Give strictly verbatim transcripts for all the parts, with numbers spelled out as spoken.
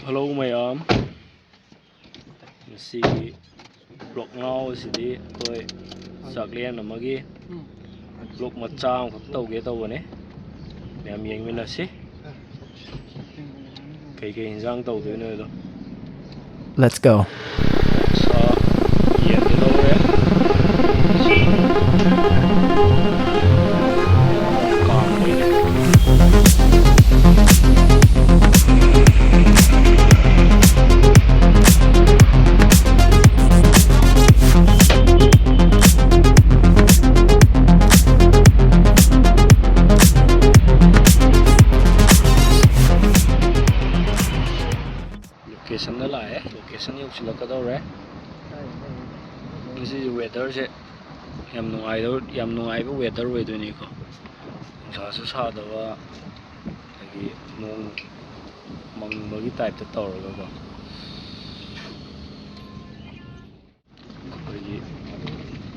Hello ꯃꯌꯥꯝ, ꯉꯁꯤꯒꯤ vlog ꯉꯥꯎ ꯑꯁꯤꯗꯤ ꯑꯩꯈꯣꯏ ꯆꯥꯛꯂꯦꯟ ꯑꯃꯒꯤ vlog ꯃꯆꯥ ꯑꯃꯈꯛ ꯇꯧꯒꯦ ꯇꯧꯕꯅꯦ꯫ ꯃꯌꯥꯝ ꯌꯦꯡꯃꯤꯟꯅꯁꯤ ꯀꯩꯀꯩ ꯏꯟꯖꯥꯡ ꯇꯧꯗꯣꯏꯅꯣ ꯑꯗꯣ꯫ Let's go. ꯁꯥ ꯌꯦꯟꯗꯤ ꯂꯧꯔꯦ꯫ ꯀꯥꯡꯗꯣꯏꯅꯦ꯫ Locationꯗ ꯂꯥꯛꯑꯦ꯫ Location ꯌꯧꯁꯤꯜꯂꯛꯀꯗꯧꯔꯦ꯫ ꯉꯁꯤꯁꯦ weatherꯁꯦ ꯌꯥꯝ ꯅꯨꯡꯉꯥꯏꯗꯧ-, ꯌꯥꯝ ꯅꯨꯡꯉꯥꯏꯕ weather ꯑꯣꯏꯗꯣꯏꯅꯤꯀꯣ꯫ ꯅꯨꯡꯁꯥꯁꯨ ꯁꯥꯗꯕ, ꯑꯗꯒꯤ ꯅꯣꯡ ꯃꯪꯕꯒꯤ typeꯇ ꯇꯧꯔꯒꯀꯣ꯫ ꯑꯩꯈꯣꯏꯒꯤ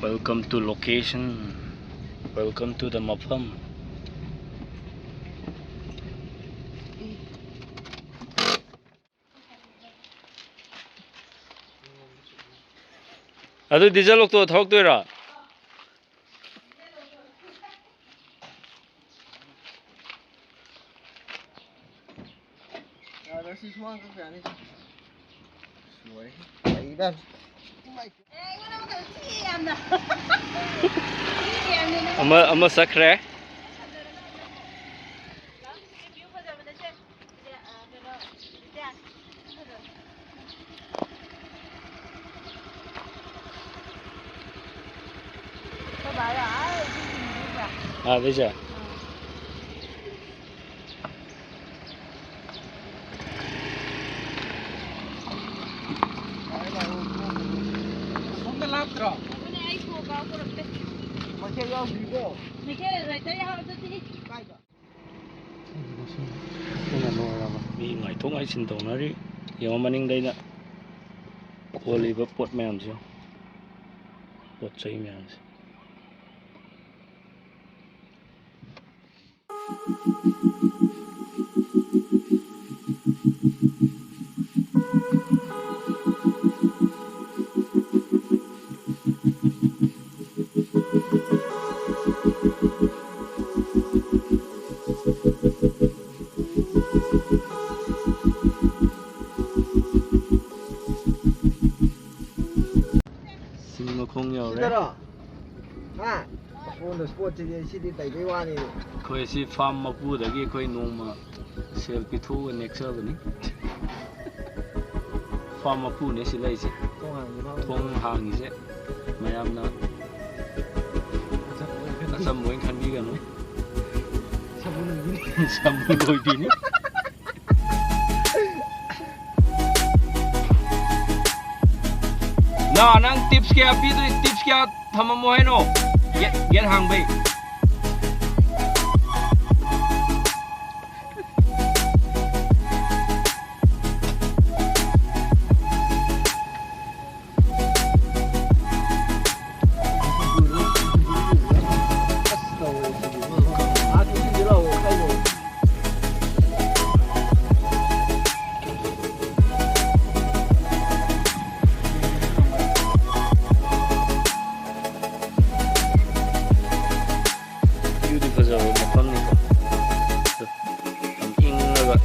welcome to location, welcome to the ꯃꯐꯝ꯫ ꯑꯗꯨ diesel ꯂꯧꯊꯣꯛꯑ ꯊꯧꯔꯛꯇꯣꯏꯔꯣ? ꯌꯥꯗ꯭ꯔꯦ, ꯁꯤ ꯁꯨꯃꯥꯡ ꯀꯛꯄ ꯌꯥꯅꯤ꯫ ꯂꯣꯏꯔꯦ꯫ ꯂꯩꯗ꯫ ꯑꯃ, ꯑꯃ ꯆꯠꯈ꯭ꯔꯦ꯫ ꯑꯥꯗꯩꯁꯦ꯫ ꯑꯁꯣꯝꯗ ꯂꯥꯞꯇ꯭ꯔꯣ? ꯑꯗꯨꯅꯦ ꯑꯩ ꯀꯣꯛ ꯀꯥꯎ ꯄꯨꯔꯛꯇꯦ꯫ ꯃꯩꯈꯦꯠ ꯌꯥꯎꯗ꯭ꯔꯤꯕꯣ? ꯃꯩꯈꯦꯠ ꯂꯩꯇ꯭ꯔꯦ, ꯌꯥꯎꯔ ꯆꯠꯁꯤ꯫ ꯀꯥꯏꯗ? ꯃꯤ ꯉꯥꯏꯊꯣꯛ ꯉꯥꯏꯁꯤꯟ ꯇꯧꯅꯔꯤ꯫ ꯌꯦꯡꯉꯣ, ꯃꯅꯤꯡꯗ ꯑꯩꯅ ꯈꯣꯜꯂꯤꯕ ꯄꯣꯠ ꯃꯌꯥꯝꯁꯦ, ꯄꯣꯠ ꯆꯩ ꯃꯌꯥꯝꯁꯦ꯫ ꯆꯤꯡ ꯃꯈꯣꯡ ꯌꯧꯔꯦ꯫ ꯁꯤꯗꯔꯣ? ꯍꯥ? On the spot ꯁꯤꯗꯤ, ꯁꯤꯗꯤ ꯇꯩꯕꯩ ꯋꯥꯅꯤ꯫ ꯑꯩꯈꯣꯏ ꯁꯤ ꯐꯥꯔꯝ ꯃꯄꯨꯗꯒꯤ ꯑꯩꯈꯣꯏ ꯅꯣꯡꯃ ꯁꯦꯜ ꯄꯤꯊꯣꯛꯑꯒ ꯅꯦꯛꯆꯕꯅꯤ꯫ ꯐꯥꯔꯝ ꯃꯄꯨꯅꯦ ꯁꯤ ꯂꯩꯁꯦ꯫ ꯊꯣꯡ ꯍꯥꯡꯉꯤ ꯐꯥꯎ꯫ ꯊꯣꯡ ꯍꯥꯡꯉꯤꯁꯦ ꯃꯌꯥꯝꯅ ꯑꯆꯝꯕ ꯑꯣꯏꯅ ꯈꯟꯕꯤ-, ꯑꯆꯝꯕ ꯑꯣꯏꯅ ꯈꯟꯕꯤꯒꯅꯨ꯫ ꯁꯃꯨ ꯂꯣꯏꯕꯤꯅꯤ꯫ ꯁꯃꯨ ꯂꯣꯏꯕꯤꯅꯤ꯫ ꯅ, ꯅꯪ tips ꯀꯌꯥ ꯄꯤꯗꯣꯏ? Tips ꯀꯌꯥ ꯊꯝꯃꯝꯃꯣ ꯍꯥꯏꯅꯣ? Gate, gate ꯍꯥꯡꯕꯩ꯫ Viewꯗꯤ ꯐꯖꯕ ꯃꯐꯝꯅꯤꯀꯣ꯫ ꯑꯗꯣ ꯌꯥꯝ ꯏꯪꯉꯒ꯫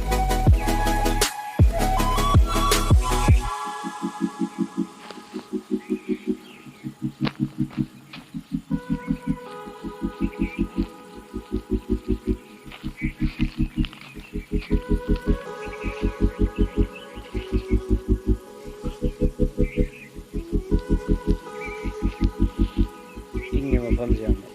ꯏꯪꯉꯦ ꯃꯐꯝꯁꯦ ꯌꯥꯝꯅ꯫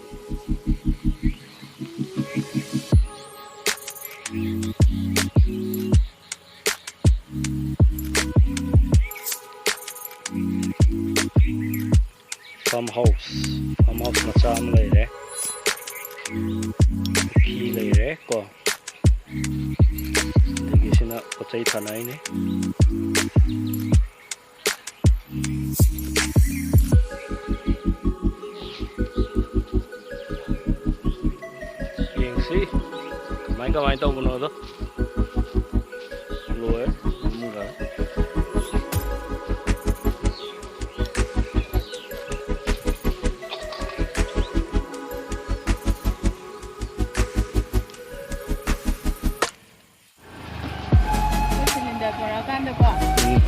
Farm house, farm house ꯃꯆꯥ ꯑꯃ ꯂꯩꯔꯦ꯫ ꯄꯨꯈ꯭ꯔꯤ ꯂꯩꯔꯦ ꯀꯣ꯫ ꯑꯗꯒꯤ ꯁꯤꯅ ꯄꯣꯠ ꯆꯩ ꯊꯥꯅꯔꯤꯅꯦ꯫ ꯌꯦꯡꯁꯤ ꯀꯃꯥꯏ ꯀꯃꯥꯏ ꯇꯧꯕꯅꯣꯗꯣ꯫ ꯂꯣꯏꯔꯦ꯫ ꯐꯃꯨꯡꯒ꯫ ꯎꯝ꯫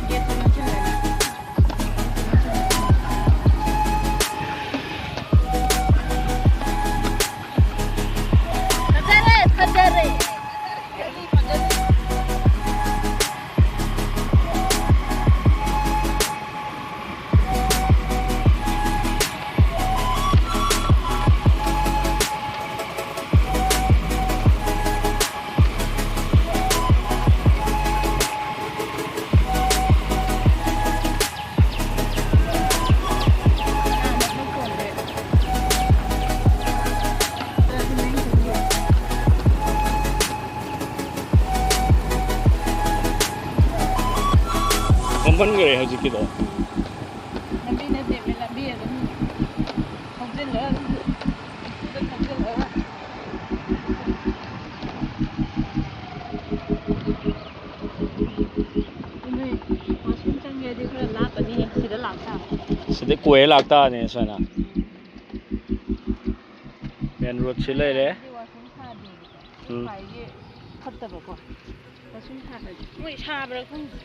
ꯐꯖꯔꯦ, ꯐꯖꯔꯦ꯫ ꯀꯣꯝꯍꯟꯈ꯭ꯔꯦ ꯍꯧꯖꯤꯛꯀꯤꯗꯣ꯫ ꯂꯝꯕꯤ ꯅꯠꯇꯦ, ꯂꯝꯕꯤ ꯑꯗꯨꯝ ꯊꯧꯖꯤꯜꯂꯒ ꯑꯗꯨꯝ, ꯑꯗꯨꯝ ꯊꯧꯖꯤꯜꯂꯒ꯫ ꯅꯣꯏ washroom ꯆꯪꯒꯦꯗꯤ ꯈꯔ ꯂꯥꯞꯄꯅꯤ, ꯁꯤꯗ ꯂꯥꯛꯇꯥꯕ꯫ ꯁꯤꯗꯩ ꯀꯣꯏꯔ ꯂꯥꯛꯇꯥꯕꯅꯦ ꯁꯨꯃꯥꯏꯅ꯫ Main road ꯁꯤ ꯂꯩꯔꯦ꯫ ꯁꯤꯗꯤ washroom ꯊꯥꯗꯦꯕꯀꯣ꯫ ꯎꯝ꯫ ꯈ꯭ꯋꯥꯏꯒꯤ ꯐꯠꯇꯕꯀꯣ꯫ Washroom ꯊꯥꯗꯗꯤ꯫ ꯃꯣꯏ ꯁꯥꯕ꯭ꯔꯥ ꯈꯪꯗꯦ꯫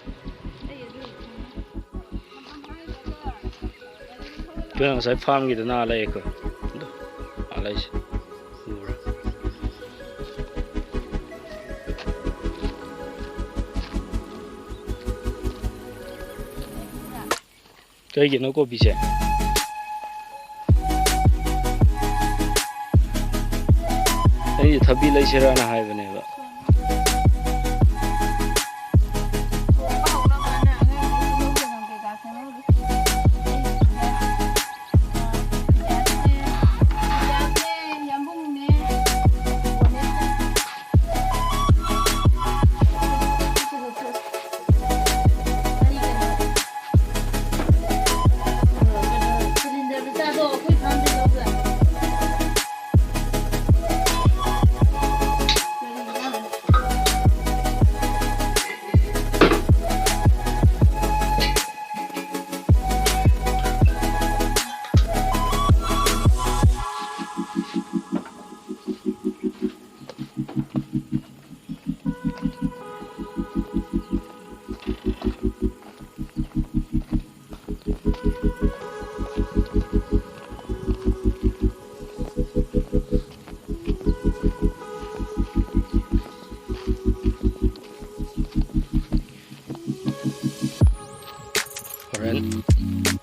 ꯑꯩ ꯑꯗꯨ ꯑꯩꯈꯣꯏ ꯉꯁꯥꯏ farmꯒꯤꯗꯨꯅ ꯑꯥ ꯂꯩ ꯑꯩꯈꯣꯏ꯫ ꯑꯗꯣ ꯑꯥ ꯂꯩꯁꯦ꯫ ꯎꯕ꯭ꯔꯥ? ꯀꯩꯒꯤꯅꯣ ꯀꯣꯕꯤꯁꯦ? ꯑꯩꯁꯦ ꯊꯕꯤ ꯂꯩꯁꯤꯔꯥꯅ ꯍꯥꯏꯕꯅꯦꯕ꯫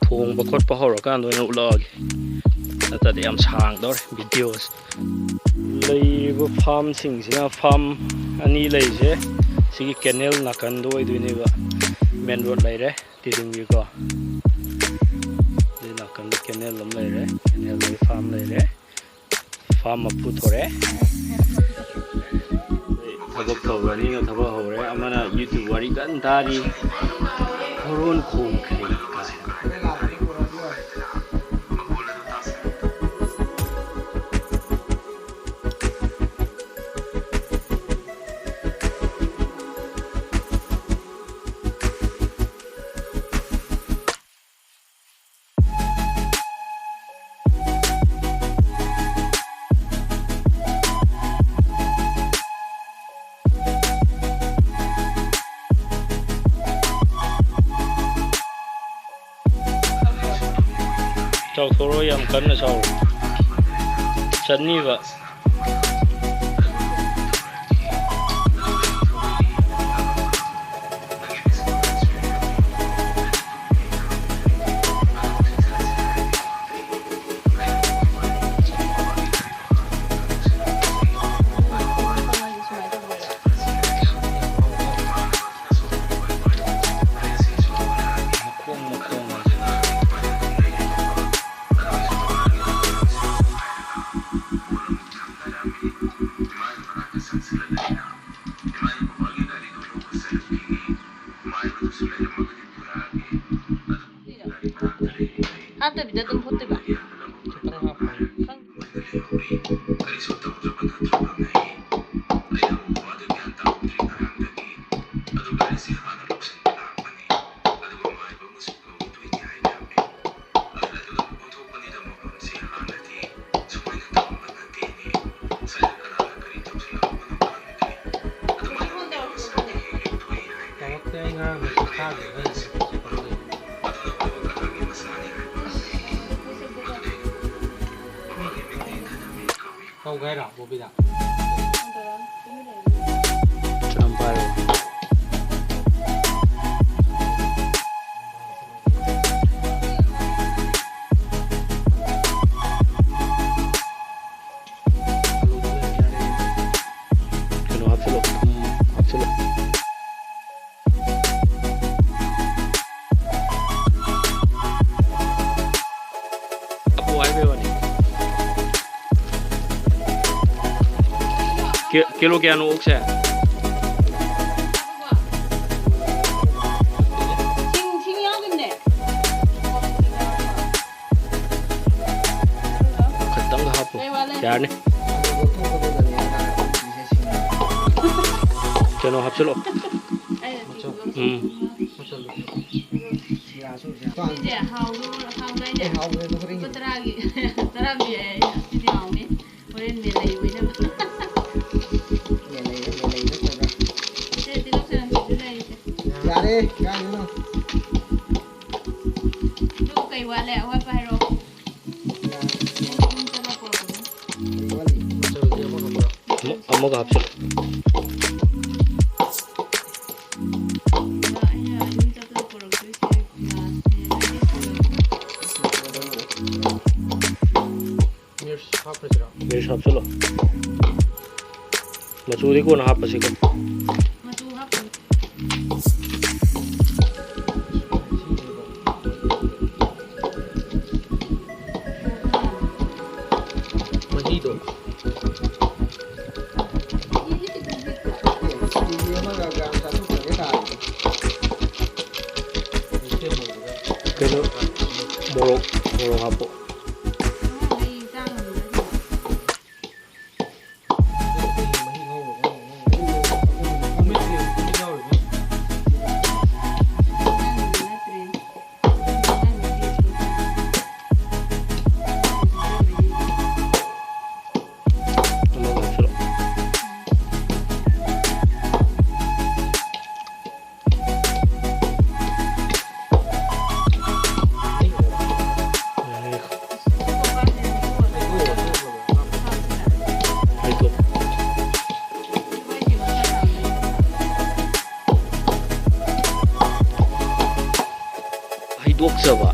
ꯊꯣꯡꯕ ꯈꯣꯠꯄ ꯍꯧꯔꯀꯥꯟꯗ ꯑꯣꯏꯅ ꯎꯠꯂꯛꯑꯒꯦ, ꯅꯠꯇ꯭ꯔꯗꯤ ꯌꯥꯝ ꯁꯥꯡꯗꯧꯔꯦ ꯚꯤꯗꯤꯑꯣꯁꯦ꯫ ꯂꯩꯔꯤꯕ ꯐꯥꯝꯁꯤꯡꯁꯤꯅ, ꯐꯥꯝ ꯑꯅꯤ ꯂꯩꯔꯤꯁꯦ ꯁꯤꯒꯤ ꯀꯦꯅꯦꯜ ꯅꯥꯀꯟꯗ ꯑꯣꯏꯗꯣꯏꯅꯦꯕ꯫ ꯃꯦꯟ ꯔꯣꯗ ꯂꯩꯔꯦ ꯇꯤꯗꯤꯝꯒꯤꯀꯣ, ꯑꯗꯩ ꯅꯥꯀꯟꯗ ꯀꯦꯅꯦꯜ ꯑꯃ ꯂꯩꯔꯦ, ꯀꯦꯅꯦꯜꯗꯒꯤ ꯐꯥꯝ ꯂꯩꯔꯦ꯫ ꯐꯥꯝ ꯃꯄꯨ ꯊꯣꯔꯛꯑꯦ꯫ ꯊꯕꯛ ꯇꯧꯕ ꯑꯅꯤꯅ ꯊꯕꯛ ꯍꯧꯔꯦ, ꯑꯃꯅ YouTube ꯋꯥꯔꯤ ꯀꯟꯅ ꯇꯥꯔꯤ꯫ ꯍꯣꯔꯣꯟ ꯈꯣꯡꯈ꯭ꯔꯦ ꯀꯥꯏꯅ꯫ ꯆꯥꯎꯊꯣꯔꯛꯑꯣ, ꯌꯥꯝ ꯀꯟꯅ ꯆꯥꯎꯔꯣ꯫ ꯆꯠꯅꯤꯕ꯫ ꯍꯥꯞꯇꯕꯤꯗ ꯑꯗꯨꯝ ꯐꯨꯠꯇꯣꯏꯕ? ꯈꯤꯇꯪ ꯍꯥꯞꯄꯣ꯫ ꯈꯪ- ꯇꯧꯔꯛꯇꯦ, ꯑꯩ ꯉꯔꯥꯡ ꯃꯦꯁꯦꯖ ꯊꯥꯈꯤꯕꯅꯦ꯫ ꯇꯧꯒꯦ ꯍꯥꯏꯔꯣ ꯕꯣꯕꯤꯗ? ꯀꯔꯝ ꯄꯥꯏꯔꯣ? ꯀꯤ-, ꯀꯤꯂꯣ ꯀꯌꯥꯅꯣ ꯑꯣꯛꯁꯦ? ꯁꯤꯡ, ꯁꯤꯡ ꯌꯥꯎꯈꯤꯕꯅꯦ꯫ ꯈꯤꯇꯪꯒ ꯍꯥꯞꯄꯣ꯫ ꯀꯩ ꯋꯥꯠꯂꯦ? ꯌꯥꯔꯅꯤ꯫ ꯀꯩꯅꯣ ꯍꯥꯞꯆꯤꯜꯂꯣ꯫ ꯑꯩꯅ ꯁꯤꯡ ꯎꯝ꯫ ꯁꯤꯁꯦ ꯍꯥꯎꯗꯣ-, ꯍꯥꯎꯗꯥꯏꯅꯦ? ꯂꯨꯄꯥ ꯇꯔꯥꯒꯤ, ꯇꯔꯥ ꯄꯤ ꯍꯥꯏꯌꯦ꯫ ꯁꯤꯗꯤ ꯍꯥꯎꯅꯤ꯫ ꯍꯣꯔꯦꯟ ꯃꯦꯂꯩ ꯑꯣꯏꯅꯕ꯫ ꯃꯦꯂꯩꯔ ꯃꯦꯂꯩ ꯅꯠꯇꯕ꯭ꯔꯥ? ꯁꯦ, ꯇꯤꯜꯍꯧ ꯆꯅꯝꯁꯤꯁꯨ ꯂꯩꯔꯤꯁꯦ꯫ ꯌꯥꯔꯦ, ꯀꯥꯏꯗꯩꯅꯣ? ꯑꯗꯨ ꯀꯩ ꯋꯥꯠꯂꯦ? ꯑꯋꯥꯠꯄ ꯍꯥꯏꯔꯛꯑꯣ꯫ ꯌꯥꯔꯦ꯫ ꯑꯩ ꯑꯗꯨꯝ ꯆꯠꯂ ꯄꯨꯔꯛꯄꯅꯦ꯫ ꯀꯩ ꯋꯥꯠꯂꯤ? ꯃꯆꯜꯁꯦ ꯑꯃꯒ ꯑꯃꯒ꯫ ꯑꯃ-, ꯑꯃꯒ ꯍꯥꯞꯆꯤꯜꯂꯣ꯫ ꯑꯩꯅ ꯑꯗꯨꯝ ꯆꯠꯂ ꯄꯨꯔꯛꯇꯣꯏꯁꯦ ꯒ꯭ꯂꯥꯁꯅꯦ, ꯃꯤꯔꯆ ꯍꯥꯞꯈ꯭ꯔꯁꯤꯔꯣ? ꯃꯤꯔꯆ ꯍꯥꯞꯆꯤꯜꯂꯣ꯫ ꯃꯆꯨꯗꯤ ꯀꯣꯟꯅ ꯍꯥꯞꯄꯁꯤꯀꯣ꯫ ꯃꯆꯨ ꯍꯥꯞꯄꯣꯏ꯫ ꯃꯍꯤꯗꯣ꯫ ꯀꯦꯖꯤ ꯑꯃꯒ ꯒ꯭ꯔꯥꯝ ꯆꯥꯇ꯭ꯔꯨꯛ ꯆꯪꯒꯦ ꯇꯥꯔꯦ꯫ ꯀꯩꯅꯣ, ꯃꯣꯔꯣꯛ, ꯃꯣꯔꯣꯛ ꯍꯥꯞꯄꯣ꯫ ꯍꯩꯗꯣꯛꯆꯕ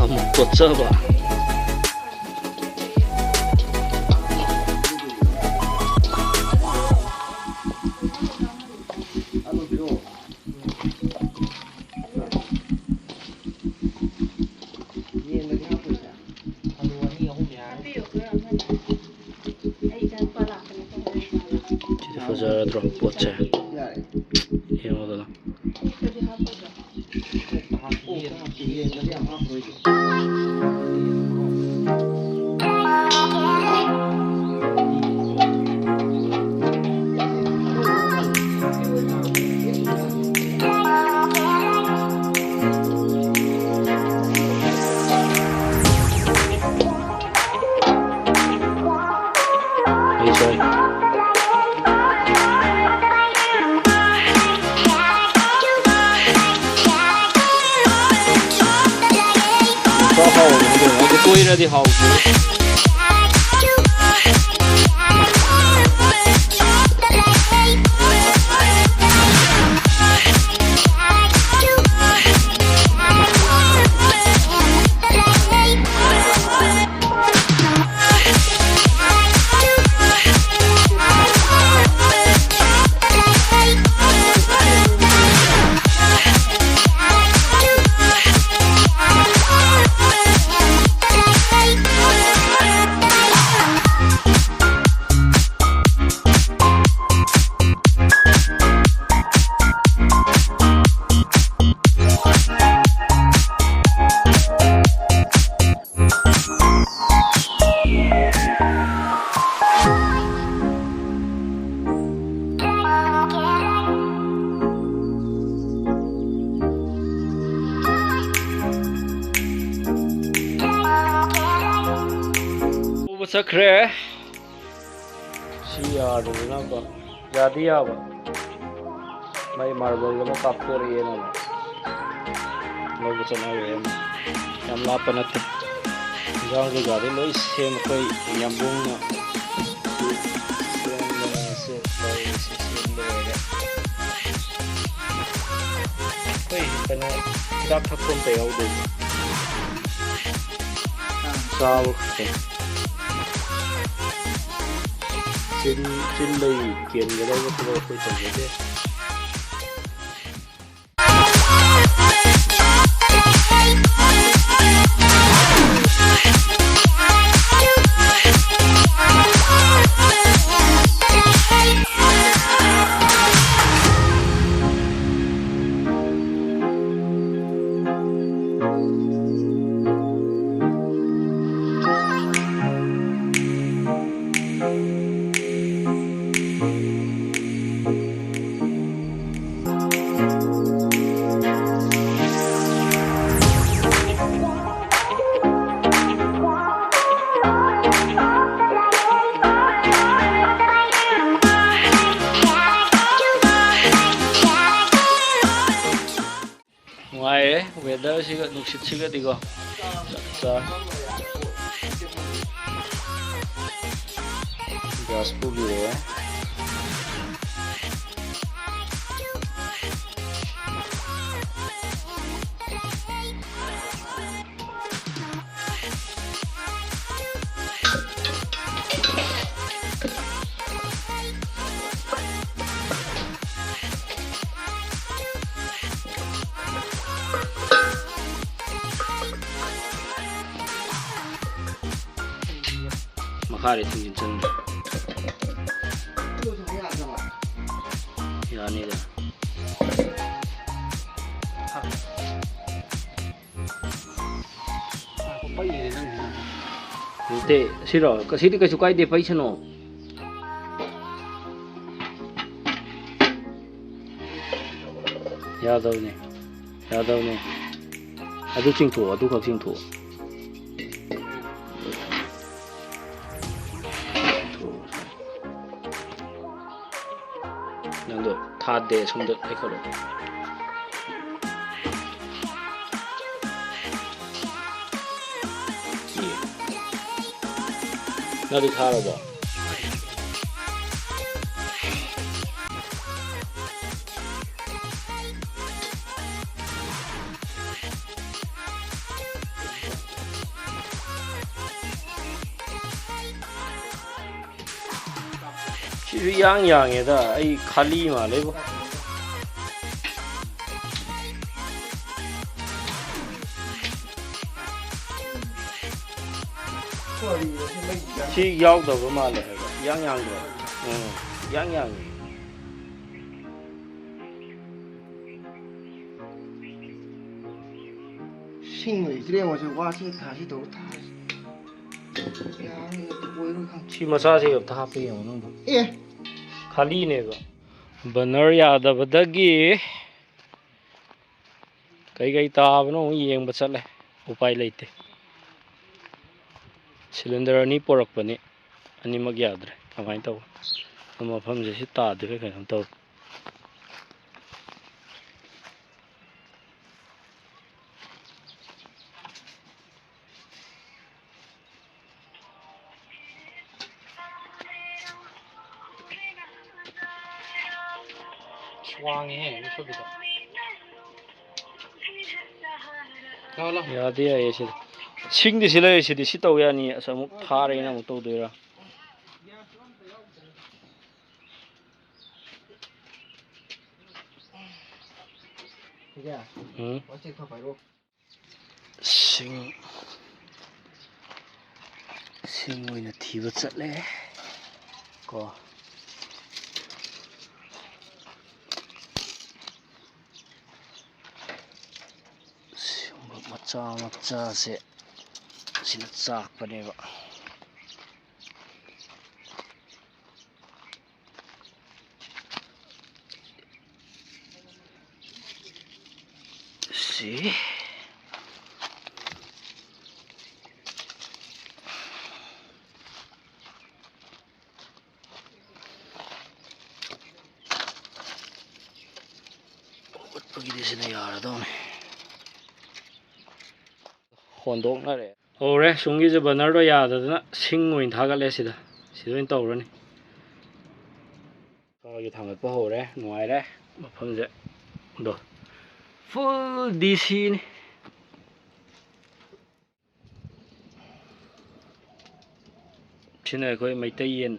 ꯑꯃꯨꯛ ꯇꯣꯠꯆꯕ꯫ ꯌꯦꯟꯗꯗꯤ ꯍꯥꯞꯄꯣꯏꯁꯦ꯫ ꯑꯂꯨ ꯑꯅꯤ ꯑꯍꯨꯝ ꯌꯥꯔꯅꯤ꯫ ꯍꯥꯞꯄꯤꯌꯨ, ꯈꯔ ꯑꯃꯅ꯫ ꯅꯠꯇ꯭ꯔꯣ ꯄꯣꯠꯁꯦ? ꯌꯦꯡꯉꯣꯗꯅ꯫ ꯑꯩ ꯁꯣꯏ꯫ ꯈꯔ ꯍꯥꯎꯕꯅꯤ ꯀꯩꯅꯣ, ꯑꯗꯨ ꯇꯣꯏꯔꯗꯤ ꯍꯥꯎꯇꯦ꯫ ꯎꯕ ꯆꯠꯈ꯭ꯔꯦ꯫ ꯁꯤ ꯌꯥꯗꯗꯅꯀꯣ꯫ ꯌꯥꯗꯤ ꯌꯥꯕ꯫ ꯃꯥꯏ ꯃꯥꯔꯕꯜ ꯑꯃ ꯀꯥꯞꯊꯣꯔꯛꯑꯦꯅ ꯑꯃꯨꯛ ꯂꯧꯕ ꯆꯠꯅꯈ꯭ꯔꯦ ꯑꯃꯨꯛ꯫ ꯌꯥꯝ ꯂꯥꯞꯄ ꯅꯠꯇꯦ꯫ ꯏꯟꯖꯥꯡ ꯀꯩꯀꯥꯗꯤ ꯂꯣꯏ ꯁꯦꯝ, ꯑꯩꯈꯣꯏ ꯌꯥꯝꯕꯨꯡꯅ ꯁꯦꯝꯗꯅ ꯁꯦ ꯇꯧꯔꯤꯁꯦ, ꯁꯦꯝꯕ ꯂꯣꯏꯔꯦ꯫ ꯑꯩꯈꯣꯏ ꯀꯩꯅꯣ ꯍꯤꯗꯥꯛ ꯊꯛꯄ ꯑꯝꯇ ꯌꯥꯎꯗꯦ꯫ ꯆꯥꯕ ꯈꯛꯇ꯫ ꯆꯤꯟ, ꯆꯤꯟ ꯂꯩ ꯀꯦꯟꯒꯗꯧꯕ ꯊꯕꯛ ꯑꯩꯈꯣꯏ ꯇꯧꯖꯗꯦ꯫ Weatherꯁꯤꯒ ꯅꯨꯡꯁꯤꯠꯁꯤꯒꯗꯤꯀꯣ ꯆꯞ ꯆꯥꯔꯦ꯫ Gas ꯄꯨꯕꯤꯔꯦ꯫ ꯃꯈꯥꯗꯤ ꯊꯤꯡꯖꯤꯟ ꯆꯟꯗ꯭ꯔꯦ꯫ ꯌꯥꯅꯤꯗ꯫ ꯅꯠꯇꯦ, ꯁꯤꯔꯣ? ꯁꯤꯗꯤ ꯀꯩꯁꯨ ꯀꯥꯏꯗꯦ, ꯄꯩꯁꯅꯣ꯫ ꯌꯥꯗꯕꯅꯦ, ꯌꯥꯗꯕꯅꯦ꯫ ꯑꯗꯨ ꯆꯤꯡꯊꯣꯛꯑꯣ, ꯑꯗꯨꯈꯛ ꯆꯤꯡꯊꯣꯛꯑꯣ꯫ ꯅꯪꯗꯣ ꯊꯥꯗꯦ, ꯁꯣꯝꯗ ꯂꯩꯈꯠꯂꯣ꯫ ꯌꯦ꯫ ꯅꯪꯗꯤ ꯊꯥꯔꯕꯣ? ꯁꯤꯁꯨ ꯏꯌꯥꯡ ꯌꯥꯡꯉꯦꯗ, ꯑꯩ ꯈꯥꯂꯤ ꯃꯥꯜꯂꯦꯕꯣ꯫ ꯁꯤ ꯌꯥꯎꯗꯕ ꯃꯥꯜꯂꯦ ꯍꯥꯏꯕ, ꯏꯌꯥꯡ ꯌꯥꯡꯗ꯭ꯔꯣ? ꯎꯝ, ꯏꯌꯥꯡ ꯌꯥꯡꯉꯦ꯫ ꯁꯤꯡ ꯂꯩꯇ꯭ꯔꯦ, ꯃꯁꯤ ꯋꯥꯁꯤ ꯊꯥꯁꯤ ꯇꯧꯔ ꯊꯥꯁꯤ꯫ ꯌꯥꯔꯣꯏ, ꯑꯣꯏꯔꯣꯏ ꯈꯪ-, ꯁꯤ ꯃꯆꯥꯁꯤ ꯑꯝꯇ ꯍꯥꯞꯄ ꯌꯦꯡꯉꯣ ꯅꯪꯗꯣ꯫ ꯑꯦ꯫ ꯈꯥꯂꯤꯅꯦꯕ꯫ Burner ꯌꯥꯗꯕꯗꯒꯤ ꯀꯩꯀꯩ ꯇꯥꯕꯅꯣ ꯑꯃꯨꯛ ꯌꯦꯡꯕ ꯆꯠꯂꯦ꯫ ꯎꯄꯥꯏ ꯂꯩꯇꯦ꯫ Cylinder ꯑꯅꯤ ꯄꯣꯔꯛꯄꯅꯤ, ꯑꯅꯤꯃꯛ ꯌꯥꯗ꯭ꯔꯦ꯫ ꯀꯃꯥꯏꯅ ꯇꯧꯕ? ꯃꯐꯝꯁꯦ ꯁꯤ ꯇꯥꯗꯣꯏꯔꯥ ꯀꯩꯅꯣꯝ ꯇꯧꯔꯦ꯫ ꯋꯥꯡꯉꯦꯍꯦ ꯃꯨꯛꯊ꯭ꯔꯨꯕꯤꯗꯣ꯫ ꯂꯥꯎ, ꯂꯥꯎ꯫ ꯌꯥꯗꯦ, ꯌꯥꯏꯌꯦ ꯁꯤꯗꯤ꯫ ꯁꯤꯡꯗꯤ ꯁꯤ ꯂꯩꯔꯦ ꯁꯤꯗꯤ꯫ ꯁꯤ ꯇꯧ ꯌꯥꯅꯤ꯫ ꯑꯁ, ꯑꯃꯨꯛ ꯊꯥꯔꯦꯅ ꯑꯃꯨꯛ ꯇꯧꯗꯣꯏꯔꯥ? ꯎꯝ꯫ ꯁꯤꯡ, ꯁꯤꯡ ꯑꯣꯏꯅ ꯊꯤꯕ ꯆꯠꯂꯦ ꯀꯣ꯫ ꯁꯤꯒꯨꯝꯕ ꯃꯆꯥ ꯃꯆꯥꯁꯦ ꯁꯤꯅ ꯆꯥꯛꯄꯅꯦꯕ꯫ ꯁꯤ꯫ ꯍꯧꯒꯠꯄꯒꯤꯗꯤ ꯁꯤꯅ ꯌꯥꯔꯗꯧꯅꯤ꯫ ꯍꯣꯟꯗꯣꯛꯅꯔꯦ꯫ ꯍꯧꯔꯦ, ꯁꯨꯝꯒꯤꯁꯦ ꯕꯔꯅꯔꯗꯣ ꯌꯥꯗꯗꯅ ꯁꯤꯡ ꯑꯣꯏꯅ ꯊꯥꯒꯠꯂꯦ ꯁꯤꯗ꯫ ꯁꯤꯗ ꯑꯣꯏꯅ ꯇꯧꯔꯅꯤ꯫ ꯀꯥꯒꯤ ꯊꯥꯡꯒꯠꯄ ꯍꯧꯔꯦ, ꯅꯨꯡꯉꯥꯏꯔꯦ ꯃꯐꯝꯁꯦ꯫ ꯑꯗꯣ full D C ꯅꯤ꯫ ꯁꯤꯅ ꯑꯩꯈꯣꯏ ꯃꯩꯇꯩ ꯌꯦꯟ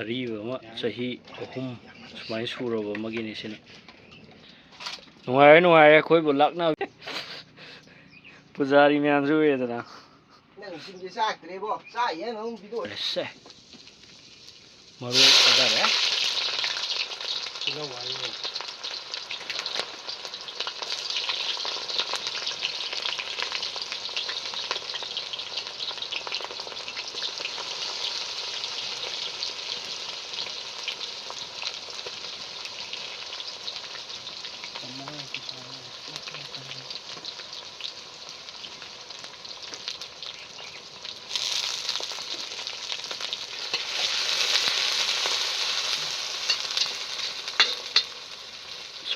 ꯑꯔꯤꯕ ꯑꯃ, ꯆꯍꯤ ꯑꯍꯨꯝ ꯁꯨꯃꯥꯏꯅ ꯁꯨꯔꯕ ꯑꯃꯒꯤꯅꯤ ꯁꯤꯅ꯫ ꯅꯨꯡꯉꯥꯏꯔꯦ, ꯅꯨꯡꯉꯥꯏꯔꯦ, ꯑꯩꯈꯣꯏꯕꯨ ꯂꯥꯛꯅꯕ ꯄꯨꯖꯥꯔꯤ ꯃꯌꯥꯝꯁꯨ ꯎꯏꯌꯦꯗꯅ꯫ ꯅꯪ ꯁꯤꯡꯗꯤ ꯆꯥꯛꯇ꯭ꯔꯦꯕꯣ, ꯆꯥꯛ ꯌꯦꯟ ꯑꯃꯨꯛ ꯄꯤꯊꯣꯛꯑꯦ꯫ ꯑꯁꯦ꯫ ꯃꯔꯣꯏ ꯊꯥꯗꯔꯦ꯫ ꯇꯤꯜꯍꯧ ꯍꯥꯏꯔꯤꯕ꯫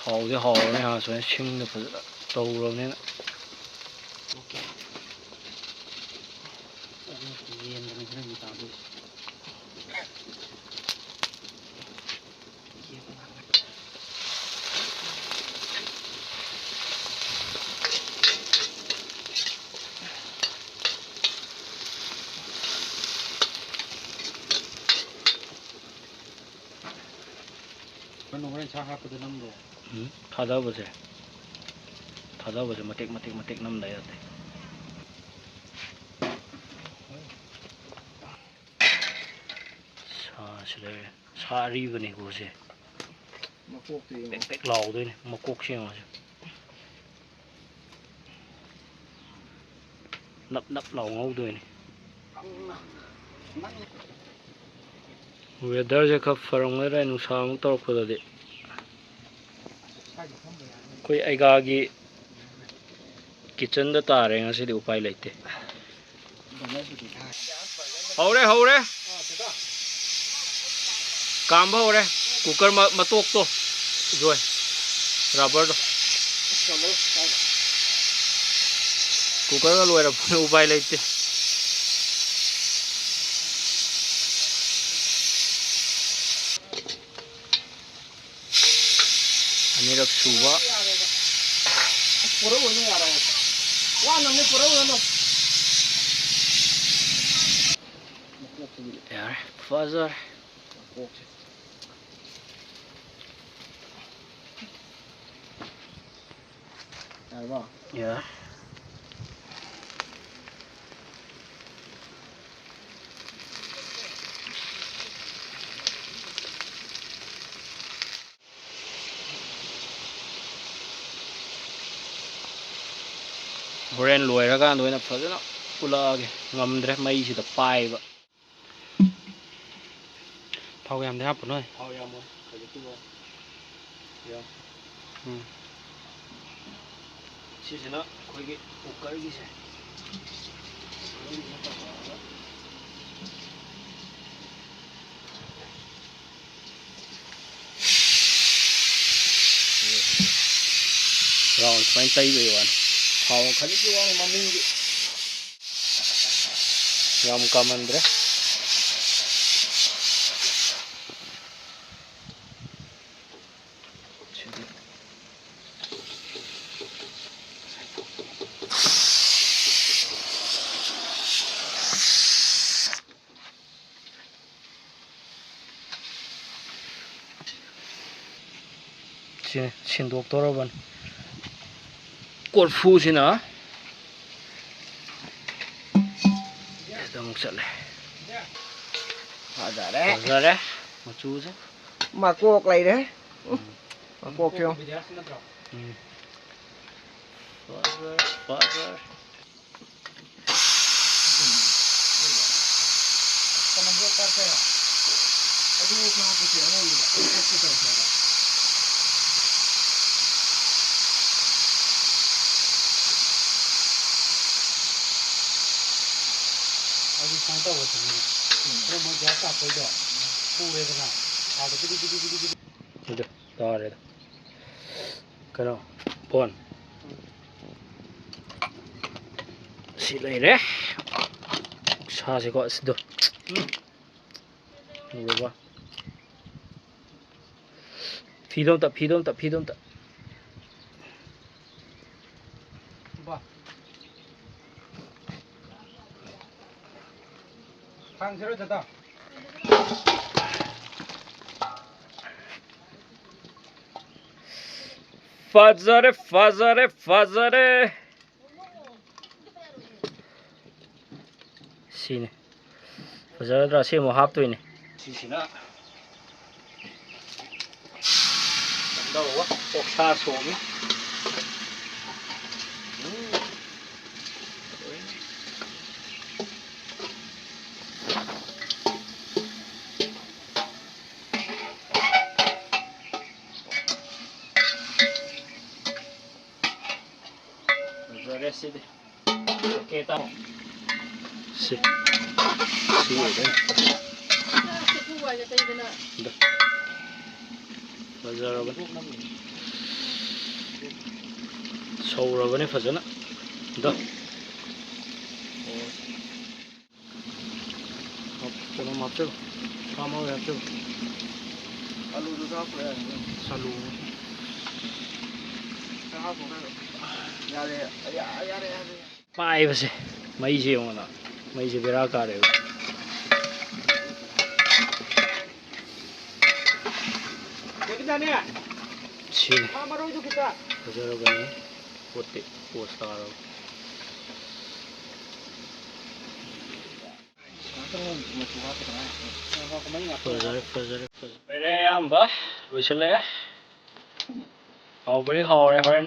ꯍꯥꯎꯗꯤ ꯍꯥꯎꯔꯅꯤ ꯍꯥ, ꯁꯨꯃꯥꯏꯅ ꯁꯤꯡꯗ ꯐꯖꯅ ꯇꯧꯔꯕꯅꯤꯅ꯫ ꯌꯦꯟꯗꯅ ꯈꯔ ꯇꯥꯗꯣꯏꯁꯦ꯫ ꯀꯩꯅꯣ, ꯍꯣꯔꯦꯟ ꯁꯥ ꯍꯥꯞꯄꯗ ꯅꯝꯗ꯭ꯔꯣ? ꯎꯝ, ꯊꯥꯗꯕꯁꯦ, ꯊꯥꯗꯕꯁꯦ ꯃꯇꯦꯛ ꯃꯇꯦꯛ ꯃꯇꯦꯛ ꯅꯝꯗ ꯌꯥꯗꯦ꯫ ꯁꯥꯁꯤ ꯂꯩꯔꯦ꯫ ꯁꯥ ꯑꯔꯤꯕꯅꯤꯀꯣ ꯁꯦ꯫ ꯃꯀꯣꯛꯇꯨ ꯌꯦꯡꯉꯣ꯫ ꯄꯦꯛ ꯄꯦꯛ ꯂꯥꯎꯗꯣꯏꯅꯦ ꯃꯀꯣꯛ ꯁꯦꯡꯉꯁꯨ꯫ ꯅꯞ ꯅꯞ ꯂꯥꯎ ꯉꯧꯗꯣꯏꯅꯤ꯫ Weatherꯁꯦ ꯈꯔ ꯐꯔꯝꯒꯗ꯭ꯔꯥ, ꯅꯨꯡꯁꯥ ꯑꯃꯨꯛ ꯇꯧꯔꯛꯄꯗꯗꯤ꯫ ꯑꯩꯈꯣꯏ ꯑꯩꯒꯥꯒꯤ kitchenꯗ ꯇꯥꯔꯦ ꯉꯁꯤꯗꯤ, ꯎꯄꯥꯏ ꯂꯩꯇꯦ꯫ ꯍꯧꯔꯦ, ꯍꯧꯔꯦ꯫ ꯀꯥꯝꯕ ꯍꯧꯔꯦ꯫ Cooker ꯃ-, ꯃꯇꯣꯛꯇꯣ, ꯖꯣꯏ꯫ Rubberꯗꯣ꯫ Cookerꯒ ꯂꯣꯏꯔꯕꯅꯦ, ꯎꯄꯥꯏ ꯂꯩꯇꯦ꯫ ꯑꯅꯤꯔꯛ ꯁꯨꯕ꯫ ꯄꯨꯔꯛꯎꯅꯨ ꯌꯥꯔꯦ꯫ ꯋꯥꯅꯕꯅꯦ, ꯄꯨꯔꯛꯎꯅꯨ꯫ ꯌꯥꯔꯦ, ꯐꯖꯔꯦ꯫ ꯌꯥꯔꯕꯣ? ꯌꯥꯔꯦ꯫ ꯍꯣꯔꯦꯟ ꯂꯣꯏꯔꯀꯥꯟꯗ ꯑꯣꯏꯅ ꯐꯖꯅ ꯎꯠꯂꯛꯑꯒꯦ꯫ ꯉꯝꯗ꯭ꯔꯦ ꯃꯩꯁꯤꯗ ꯄꯥꯏꯕ꯫ ꯊꯥꯎ ꯌꯥꯝꯗꯤ ꯍꯥꯞꯄꯨꯅꯣꯏ꯫ ꯊꯥꯎ ꯌꯥꯝꯃꯣꯏ ꯍꯧꯖꯤꯛꯀꯤꯗꯣ꯫ ꯌꯥꯝ꯫ ꯎꯝ꯫ ꯁꯤꯁꯤꯅ ꯑꯩꯈꯣꯏꯒꯤ cookerꯒꯤꯁꯦ꯫ Round ꯁꯨꯃꯥꯏꯅ ꯇꯩꯕꯩ ꯋꯥꯅꯤ꯫ ꯊꯥꯎ ꯈꯖꯤꯛꯀꯤ ꯋꯥꯅꯤ ꯃꯃꯤꯡꯒꯤ꯫ ꯌꯥꯝ ꯀꯥꯃꯟꯗ꯭ꯔꯦ꯫ ꯁꯤꯟꯗꯣꯛꯇꯧꯔꯕꯅꯤ꯫ ꯀꯣꯔꯐꯨꯁꯤꯅ ꯁꯤꯗ ꯑꯃꯨꯛ ꯆꯠꯂꯦ꯫ ꯐꯖꯔꯦ꯫ ꯐꯖꯔꯦ ꯃꯆꯨꯁꯦ꯫ ꯃꯀꯣꯛ ꯂꯩꯔꯦ꯫ ꯎꯝ꯫ ꯃꯀꯣꯛꯁꯦ ꯌꯦꯡꯉꯨ꯫ ꯎꯝ꯫ ꯐꯖꯔꯦ, ꯐꯖꯔꯦ꯫ ꯑꯗꯨ ꯁꯨꯃꯥꯏꯅ ꯇꯧꯕꯁꯤꯅꯦ꯫ ꯎꯝ꯫ ꯑꯗꯣ ꯃꯣꯏ ꯒ꯭ꯌꯥꯁ ꯂꯥꯛꯄꯩꯗꯣ ꯄꯨꯔꯦꯗꯅ꯫ ꯑꯥꯗ ꯄꯤꯗꯤ ꯄꯤꯗꯤ ꯄꯤꯗꯤ ꯄꯤꯗꯤ꯫ ꯑꯗꯨ ꯇꯥꯔꯦꯗ꯫ ꯀꯩꯅꯣ, ꯐꯣꯟ꯫ ꯁꯤ ꯂꯩꯔꯦ꯫ ꯁꯥꯁꯦꯀꯣ, ꯑꯁꯤꯗꯣ꯫ ꯎꯝ꯫ ꯎꯔꯕ? ꯐꯤꯗꯣ ꯑꯝꯇ, ꯐꯤꯗꯣ ꯑꯝꯇ, ꯐꯤꯗꯣ ꯑꯝꯇ꯫ ꯕꯥ꯫ ꯊꯥꯡꯁꯤꯔꯣ, ꯗꯗꯥ? ꯐꯖꯔꯦ, ꯐꯖꯔꯦ, ꯐꯖꯔꯦ꯫ ꯁꯤꯅꯤ꯫ ꯐꯖꯔꯗ꯭ꯔꯥ? ꯁꯤ ꯑꯃꯨꯛ ꯍꯥꯞꯇꯣꯏꯅꯤ꯫ ꯁꯤꯁꯤꯅ ꯀꯝꯗꯧꯕ? ꯑꯣꯛꯁꯥ ꯊꯣꯡꯉꯤ꯫ ꯎꯝ꯫ ꯐꯖꯔꯦ ꯁꯤꯗꯤ꯫ ꯑꯣꯀꯦ, ꯇꯥꯃꯣ꯫ ꯁꯤ꯫ ꯁꯤ ꯑꯣꯏꯗꯣꯏꯅꯤ꯫ ꯐꯖꯔꯕꯅꯤ꯫ ꯁꯧꯔꯕꯅꯤ ꯐꯖꯅ꯫ ꯗ꯫ ꯀꯩꯅꯣ ꯍꯥꯞꯆꯜꯂꯣ꯫ ꯁꯥ ꯃꯔꯣꯏ ꯍꯥꯞꯆꯜꯂꯣ꯫ ꯑꯂꯨꯗꯨꯁꯨ ꯍꯥꯞꯄ ꯌꯥꯔꯦ꯫ ꯑꯂꯨ꯫ ꯆꯥꯛ ꯍꯥꯞꯄ ꯈꯔ꯫ ꯌꯥꯔꯦ, ꯌꯥ-, ꯌꯥꯔꯦ, ꯌꯥꯔꯦ꯫ ꯄꯥꯏꯕꯁꯦ꯫ ꯃꯩꯁꯦ ꯌꯦꯡꯉꯣꯅ꯫ ꯃꯩꯁꯦ ꯕꯦꯔꯥ ꯀꯥꯔꯦꯕ꯫ ꯗꯦꯕꯤꯇꯥꯅꯦ꯫ ꯁꯤꯅꯤ꯫ ꯐꯖꯔꯕꯅꯤ꯫ ꯄꯣꯠꯇꯤ ꯄꯣꯁ ꯇꯥꯔꯕ꯫ ꯐꯖꯔꯦ, ꯐꯖꯔꯦ, ꯐꯖꯔꯦ꯫ ꯂꯣꯏꯔꯦ, ꯑꯌꯥꯝꯕ ꯂꯣꯏꯁꯤꯜꯂꯛꯑꯦ꯫ ꯍꯥꯎꯕꯗꯤ ꯍꯥꯎꯔꯦ, ꯍꯣꯔꯦꯟ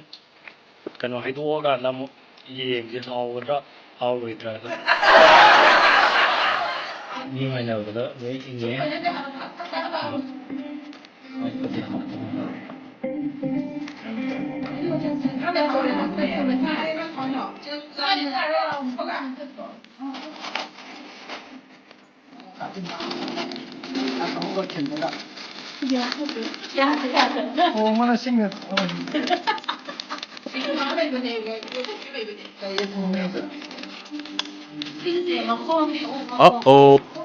ꯀꯩꯅꯣ ꯍꯩꯗꯣꯛꯑꯀꯥꯟꯗ ꯑꯃꯨꯛ ꯌꯦꯡꯒꯦ, ꯍꯥꯎꯒꯗ꯭ꯔꯥ ꯍꯥꯎꯔꯣꯏꯗ꯭ꯔꯥ ꯑꯗꯣ꯫ ꯃꯤ ꯉꯥꯏꯅꯕꯗ ꯂꯣꯏ ꯏꯪꯉꯦ꯫ Uh-oh.